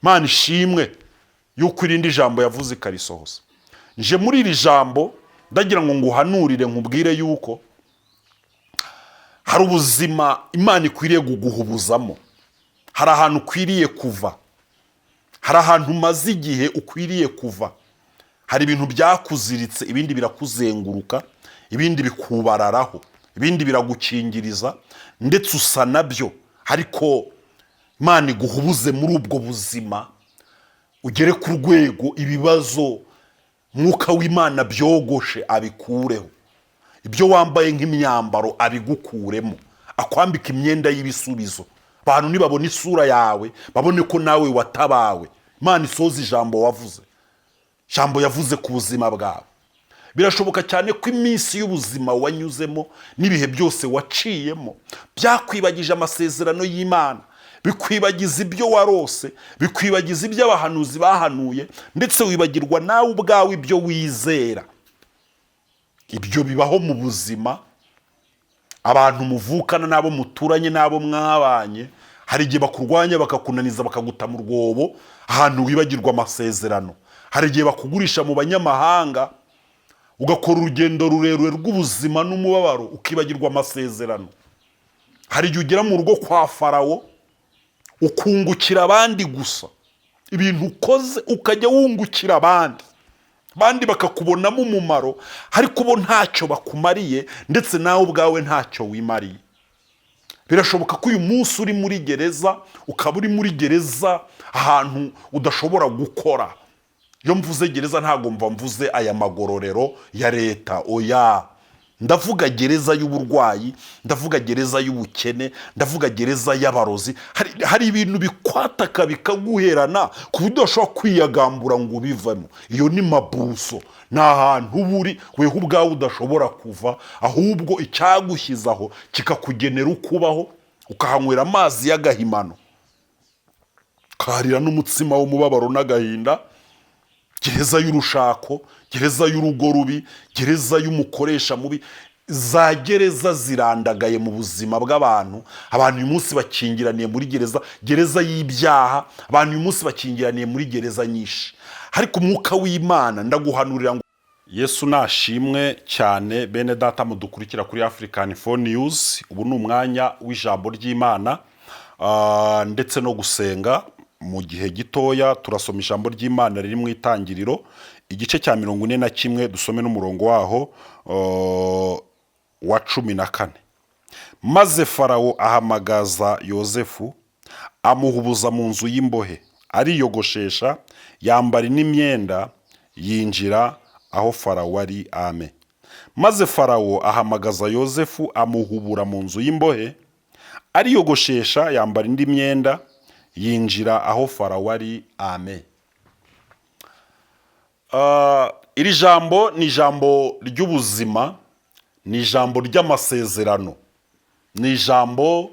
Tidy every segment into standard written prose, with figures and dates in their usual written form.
Imana ishimwe yuko irindi jambo yavuze ikarisohoza. Nje muri iri jambo ndagira ngo nguhanurire, nkubwire yuko hari ubuzima Imana ikwiriye kuguhubuzamo, hari ahantu ukwiriye kuva, hari ahantu umaze igihe ukwiriye kuva. Hari ibintu byakuziritse, ibindi birakuzenguruka, ibindi bikubararaho, ibindi biragukingiriza, ndetse usa nabyo. Ariko Imana iguhubuze muri ubwo buzima, ugere ku rwego ibibazo Mwuka w'Imana byogoshe, abikureho. Ibyo wambaye nk'imyambaro abigukuremo, akwambika imyenda y'ibisubizo. Abantu nibabona isura yawe babone ko nawe watabawe. Imana isoza ijambo wavuze, ijambo yavuze ku buzima bwawe. Birashoboka cyane ko iminsi y'ubuzima wanyuzemo n'ibihe byose waciyemo byakwibagije amasezerano y'Imana, bikwibagiza ibyo warose, bikwibagiza ibyo abahanuzi bahanuye, ndetse wibagirwa nawe ubwawe ibyo wizera. Ibyo bibaho mu buzima. Abantu muvukana n'abo muturanye n'abo mwabanye, hari igihe bakurwanya, bakakunaniza, bakaguta mu rwobo ahantu wibagirwa amasezerano. Hari igihe bakugurisha mu banyamahanga, ugakora urugendo rurerure rw'ubuzima n'umubabaro, ukibagirwa amasezerano. Hari igihe ugera mu rugo kwa Farawo ukungukira abandi gusa, ibintu ukoze ukajya wungukira abandi, abandi bakakubonamo umumaro, ariko bo ntacyo bakumariye, ndetse nawe ubwawe ntacyo wimariye. Birashoboka ko uyu munsi uri muri gereza, ukaba uri muri gereza ahantu udashobora gukora. Iyo mvuze gereza ntabwo mva mvuze aya magororero ya leta, oya. Ndavuga gereza y'uburwayi, ndavuga gereza y'ubukene, ndavuga gereza y'abarozi. Hari ibintu bikwataka bikaguherana ku buryo udashobora kwiyagambura ngo ubivemo. Iyo ni mabuso, ni ahantu uba uri weho ubwawe udashobora kuva, ahubwo icyagushyize aho kikakugenera uko ubaho, ukahanywera amazi y'agahimano, ukaharira n'umutsima w'umubabaro n'agahinda. Gereza y'urushako, gereza y'urugo rubi, gereza y'umukoresha mubi, za gereza zirandagaye mu buzima bw'abantu. Abantu uyu munsi bakingiraniye muri gereza, gereza y'ibyaha. Abantu uyu munsi bakingiraniye muri gereza nyinshi. Ariko Umwuka w'Imana ndaguhanurira ngo Yesu nashimwe cyane. Bene data mudukurikira kuri African Phone News, ubu ni umwanya w'ijambo ry'Imana ndetse no gusenga. Mu gihe gitoya turasoma ijambo ry'Imana riri mu Itangiriro, igice cya 41, dusome n'umurongo waho wa 14. Maze Farawo ahamagaza Yozefu, amuhubuza mu nzu y'imbohe, ariyogoshesha, yambara n'imyenda, yinjira aho Farawo ari. Ame. Maze Farawo ahamagaza Yozefu, amuhubura mu nzu y'imbohe, ariyogoshesha, yambara indi myenda, yinjira aho Farawo ari. Ame. Iri jambo ni ijambo ry'ubuzima, ni ijambo ry'amasezerano, ni ijambo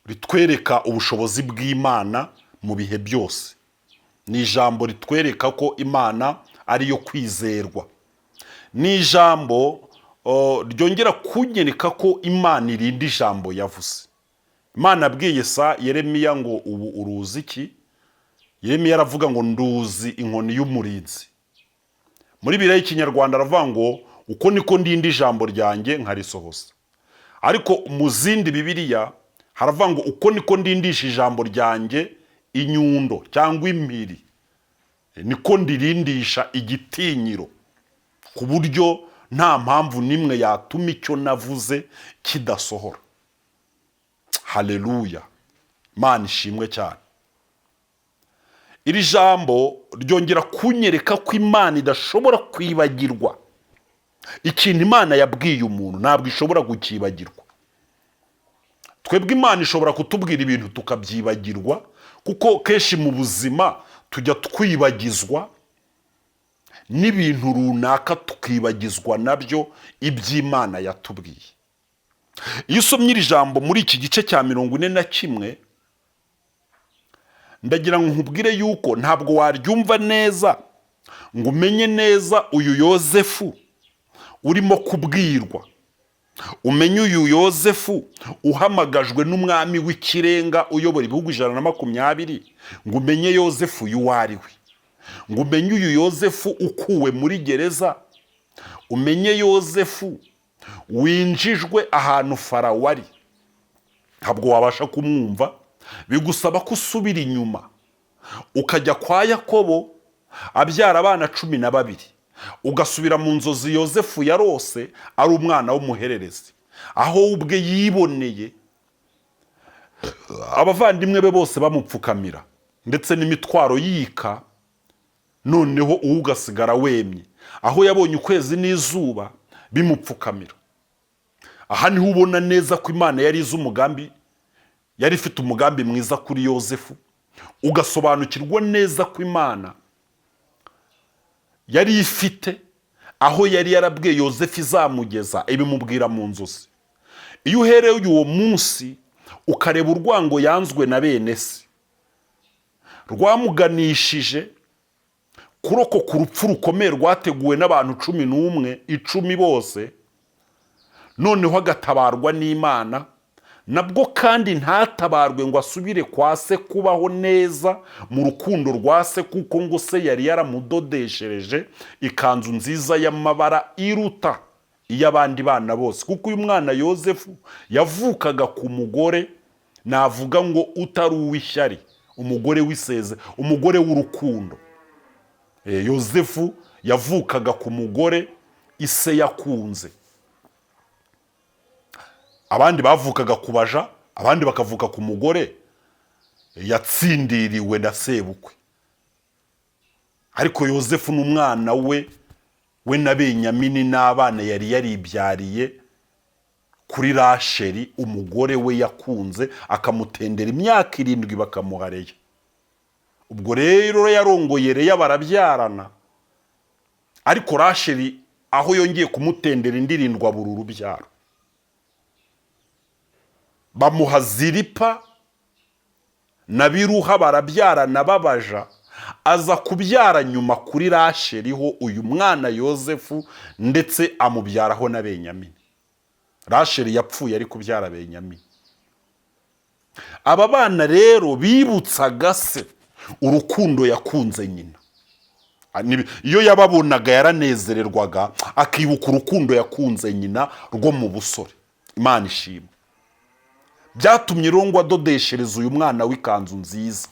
ritwereka ubushobozi bw'Imana mu bihe byose, ni ijambo ritwereka ko Imana ariyo kwizerwa, ni ijambo ryongera kunyereka ko Imana irinda ijambo yavuze. Imana abwiye sa Yeremiya ngo: "Ubu uruzi iki?" Yeremiya aravuga ngo: "Nduzi inkoni y'umurinzi." Muri Bibiliya y'Ikinyarwanda aravuga ngo: "Uko niko ndinda ijambo ryanjye nkarisohoza." Ariko mu zindi Bibiliya haravuga ngo: "Uko niko ndindisha ijambo ryanjye inyundo cyangwa impiri, niko ndirindisha igitinyiro, ku buryo nta mpamvu n'imwe yatuma icyo navuze kidasohora." Haleluya, Imana ishimwe cyane. Iri jambo ryongera kunyereka ko Imana idashobora kwibagirwa. Ikintu Imana yabwiye umuntu ntabwo ishobora kukibagirwa. Twebwe Imana ishobora kutubwira ibintu tukabyibagirwa, kuko kenshi mu buzima tujya twibagizwa n'ibintu runaka, tukibagizwa nabyo iby'Imana yatubwiye. Iyo usomye iri jambo muri iki gice cya 41, ndagira ngo nkubwire yuko ntabwo waryumva neza ngo umenye neza uyu Yozefu urimo kubwirwa. Umenye uyu Yozefu uhamagajwe n'umwami w'ikirenga uyobora ibihugu 120, ngo umenye Yozefu uyu uwo ari we, ngo umenye uyu Yozefu ukuwe muri gereza, umenye Yozefu winjijwe ahantu Farawo ari, ntabwo wabasha kumwumva. Bigusaba ko usubira inyuma ukajya kwa Yakobo abyara abana 12, ugasubira mu nzozi Yozefu yarose ari umwana w'umuhererezi, aho ubwe yiboneye abavandimwe be bose bamupfukamira, ndetse n'imitwaro yika, noneho uwo ugasigara wemye, aho yabonye ukwezi n'izuba bimupfukamira. Aha niho ubona neza ko Imana yari izi umugambi, yari ifite umugambi mwiza kuri Yozefu. Ugasobanukirwa neza ko Imana yari ifite aho yari yarabwiye Yozefu izamugeza, ibimubwira mu nzozi. Iyo uhereye uwo munsi ukareba urwango yanzwe na bene se rwamuganishije kurokoka urupfu rukomeye rwateguwe n'abantu 11, 10 bose, noneho agatabarwa n'Imana, nabwo kandi ntatabarwe ngo asubire kwa se kubaho neza mu rukundo rwa se, kuko ngo se yari yaramudodeshereje ikanzu nziza y'amabara iruta iy'abandi bana bose, kuko uyu mwana Yozefu yavukaga ku mugore navuga ngo utari uw'ishyari, umugore w'iseze, umugore w'urukundo. Yozefu yavukaga ku mugore ise yakunze. Abandi bavukaga ku baja, abandi bakavuka ku mugore yatsindiriwe na sebukwe, ariko Yozefu n'umwana we, we na Benyamini n'abana yari yaribyariye kuri Rasheri, umugore we yakunze, akamutendera imyaka 7, bakamuha Leya. Ubwo rero yarongoye Leya barabyarana, ariko Rasheri aho yongeye kumutendera indi irindwi abura urubyaro, bamuha Ziripa na Biruha barabyarana babaja. Aza kubyara nyuma kuri Rasheri ho uyu mwana Yozefu, ndetse amubyaraho na Benyamini. Rasheri yapfuye ari kubyara Benyamini. Aba bana rero bibutsaga se urukundo yakunze nyina. Iyo yababonaga yaranezererwaga, akibuka urukundo yakunze nyina rwo mu busore. Imana ishimwe. Byatumye rero ngo adodeshereza uyu mwana w'ikanzu nziza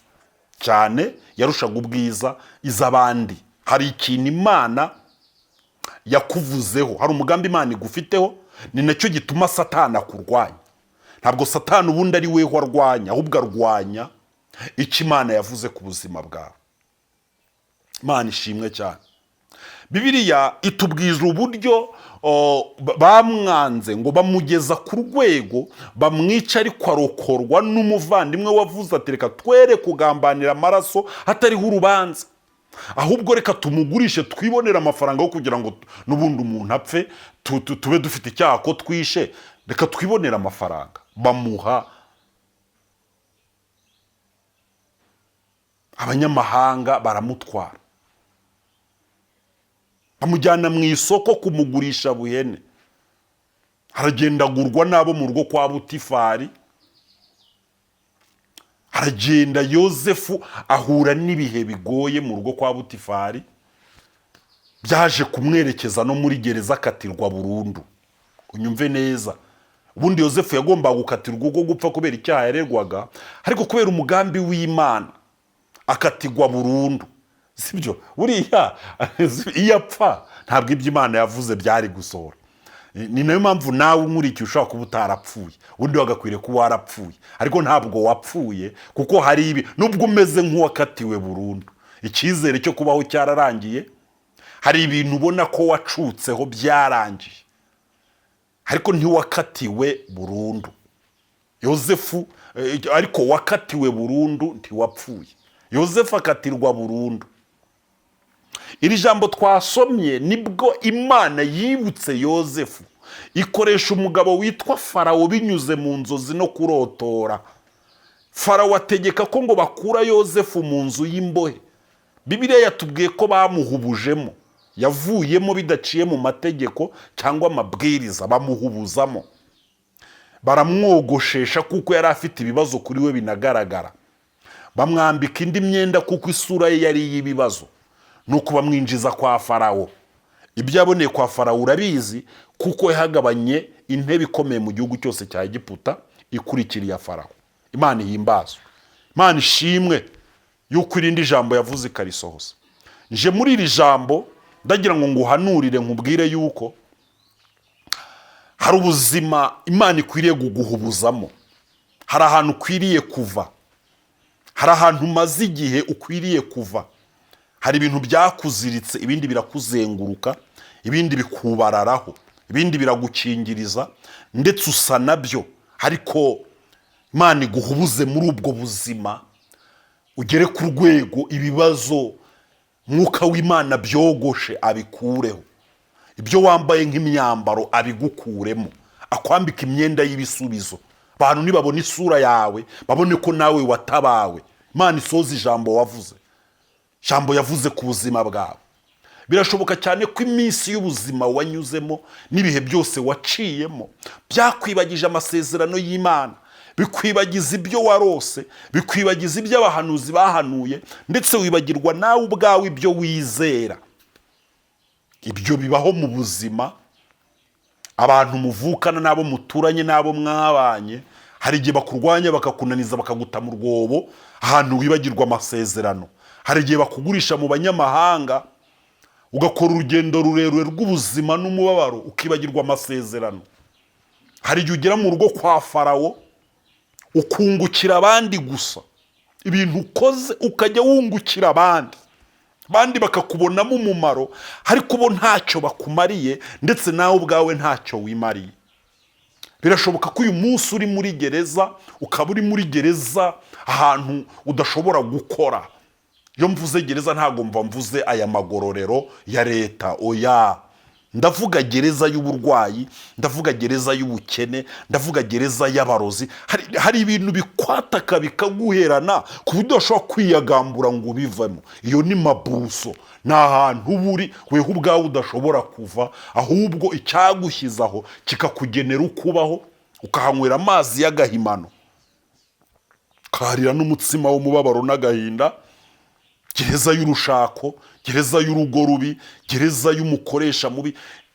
cyane yarushaga ubwiza iz'abandi. Hari ikintu Imana yakuvuzeho, hari umugambi Imana igufiteho, ni nacyo gituma Satani akurwanya. Ntabwo Satani ubundi ari weho arwanya, ahubwo arwanya icyo Imana yavuze ku buzima bwawe. Imana ishimwe cyane. Bibiliya itubwiza uburyo bamwanze ngo bamugeza ku rwego bamwica, ariko arokorwa n'umuvandimwe wavuze ati: "Reka twere kugambanira amaraso hatariho urubanza, ahubwo reka tumugurishe twibonere amafaranga yo kugira ngo n'ubundi umuntu apfe tube dufite icyaha ko twishe, reka twibonere amafaranga." Bamuha abanyamahanga, baramutwara, bamujyana mu isoko kumugurisha buhene. Aragendagurwa n'abo mu rugo kwa Butifari. Aragenda, Yozefu ahura n'ibihe bigoye mu rugo kwa Butifari, byaje kumwerekeza no muri gereza, akatirwa burundu. Unyumve neza, ubundi Yozefu yagombaga gukatirwa ubwo gupfa kubera icyaha yaregwaga, ariko kubera umugambi w'Imana akatigwa burundu. Sibyo? Buriya iyo apfa ntabwo ibyo Imana yavuze byari gusohora. Ni nayo mpamvu nawe unkurikiye ushobora kuba utarapfuye, ubundi wagakwiriye kuba warapfuye, ariko ntabwo wapfuye, kuko hari ibi nubwo umeze nk'uwakatiwe burundu, icyizere cyo kubaho cyararangiye, hari ibintu ubona ko wacutseho byarangiye, ariko ntiwakatiwe burundu Yozefu, ariko wakatiwe burundu ntiwapfuye. Yozefu akatirwa burundu. Iri jambo twasomye, nibwo Imana yibutse Yozefu, ikoresha umugabo witwa Farawo binyuze mu nzozi no kurotora. Farawo ategeka ko ngo bakura Yozefu mu nzu y'imbohe. Bibiliya yatubwiye ko bamuhubujemo. Yavuyemo bidaciye mu mategeko cyangwa amabwiriza, bamuhubuzamo, baramwogoshesha kuko yari afite ibibazo kuri we binagaragara, bamwambika indi myenda kuko isura ye yari iy'ibibazo, nuko bamwinjiza kwa Farawo. Ibyo yaboneye kwa Farawo urabizi, kuko yahagabanye intebe ikomeye mu gihugu cyose cya Egiputa ikurikira iya Farawo. Imana ihimbazwe, Imana ishimwe yuko irindi jambo yavuze ikarisohoza. Nje muri iri jambo ndagira ngo nguhanurire, nkubwire yuko hari ubuzima Imana ikwiriye kuguhubuzamo. Hari ahantu ukwiriye kuva, hari ahantu umaze igihe ukwiriye kuva. Hari ibintu byakuziritse, ibindi birakuzenguruka, ibindi bikubararaho, ibindi biragukingiriza, ndetse usa nabyo. Ariko Imana iguhubuze muri ubwo buzima, ugere ku rwego ibibazo Mwuka w'Imana byogoshe abikureho, ibyo wambaye nk'imyambaro abigukuremo, akwambika imyenda y'ibisubizo. Abantu nibabona isura yawe babone ko nawe watabawe. Imana isoza ijambo wavuze, ijambo yavuze ku buzima bwawe. Birashoboka cyane ko iminsi y'ubuzima wanyuzemo n'ibihe byose waciyemo byakwibagije amasezerano y'Imana, bikwibagiza ibyo warose, bikwibagiza ibyo abahanuzi bahanuye, ndetse wibagirwa nawe ubwawe ibyo wizera. Ibyo bibaho mu buzima. Abantu muvukana n'abo muturanye n'abo mwabanye, hari igihe bakurwanya, bakakunaniza, bakaguta mu rwobo ahantu wibagirwa amasezerano. Hari igihe bakugurisha mu banyamahanga, ugakora urugendo rurerure rw'ubuzima n'umubabaro, ukibagirwa amasezerano. Hari igihe ugera mu rugo kwa Farawo ukungukira abandi gusa, ibintu ukoze ukajya wungukira abandi, abandi bakakubonamo umumaro, ariko bo ntacyo bakumariye, ndetse nawe ubwawe ntacyo wimariye. Birashoboka ko uyu munsi uri muri gereza, ukaba uri muri gereza ahantu udashobora gukora. Iyo mvuze gereza ntabwo mva mvuze aya magororero ya leta, oya. Ndavuga gereza y'uburwayi, ndavuga gereza y'ubukene, ndavuga gereza y'abarozi. Hari ibintu bikwataka bikaguherana ku buryo udashobora kwiyagambura ngo ubivemo. Iyo ni mabuso, ni ahantu uba uri weho ubwawe udashobora kuva, ahubwo icyagushyize aho kikakugenera uko ubaho, ukahanywera amazi y'agahimano, ukaharira n'umutsima w'umubabaro n'agahinda. Gereza y'urushako, gereza y'urugo rubi, gereza y'umukoresha mubi,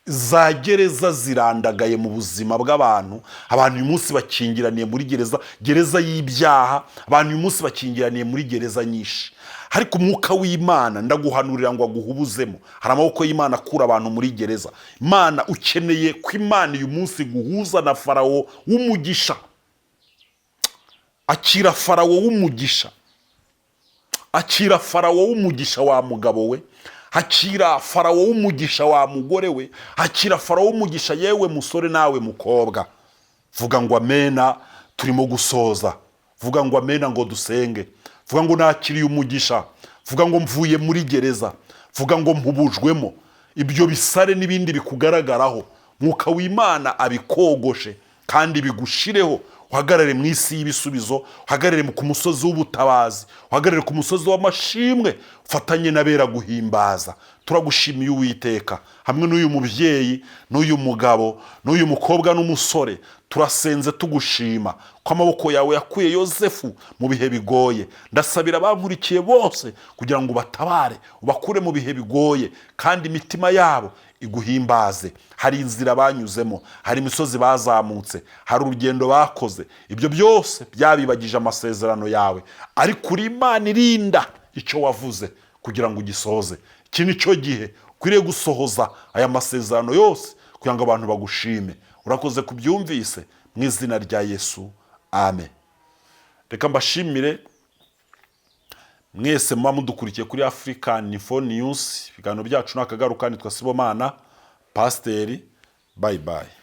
za gereza zirandagaye mu buzima bw'abantu. Abantu uyu munsi bakingiraniye muri gereza, gereza y'ibyaha. Abantu uyu munsi bakingiraniye muri gereza nyinshi, ariko Umwuka w'Imana ndaguhanurira ngo aguhubuzemo. Hari amaboko y'Imana akura abantu muri gereza. Imana, ukeneye ko Imana uyu munsi guhuza na Farawo w'umugisha. Akira Farawo w'umugisha, akira Farawo w'umugisha wa mugabo we, akira Farawo w'umugisha wa mugore we, akira Farawo w'umugisha yewe musore nawe mukobwa. Vuga ngo amena, turimo gusoza. Vuga ngo amena ngo dusenge. Vuga ngo nakiriye umugisha. Vuga ngo mvuye muri gereza. Vuga ngo mpubujwemo. Ibyo bisare n'ibindi bikugaragaraho, Mwuka w'Imana abikogoshe kandi bigushireho, uhagarare mu isi y'ibisubizo, uhagarare ku musozi w'ubutabazi, uhagarare ku musozi w'amashimwe, ufatanye n'abera guhimbaza. Turagushimiye Uwiteka, hamwe n'uyu mubyeyi n'uyu mugabo n'uyu mukobwa n'umusore. Turasenze tugushima ko amaboko yawe yakuye Yosefu mu bihe bigoye. Ndasabira abankurikiye bose kugira ngo ubatabare, ubakure mu bihe bigoye, kandi imitima yabo iguhimbaze. Hari inzira banyuzemo, hari imisozi bazamutse, hari urugendo bakoze. Ibyo byose byabibagije amasezerano yawe, ariko uri Imana irinda icyo wavuze kugira ngo ugisohoze. Iki ni cyo gihe ukwiriye gusohoza aya masezerano yose kugira ngo abantu bagushime. Urakoze kubyumvise, mu izina rya Yesu, amen. Reka mbashimire mwese muba mudukurikiye kuri African Info News. Ibiganiro byacu ni akagaruka. Nitwa Sibomana Pasiteri. Bye bye.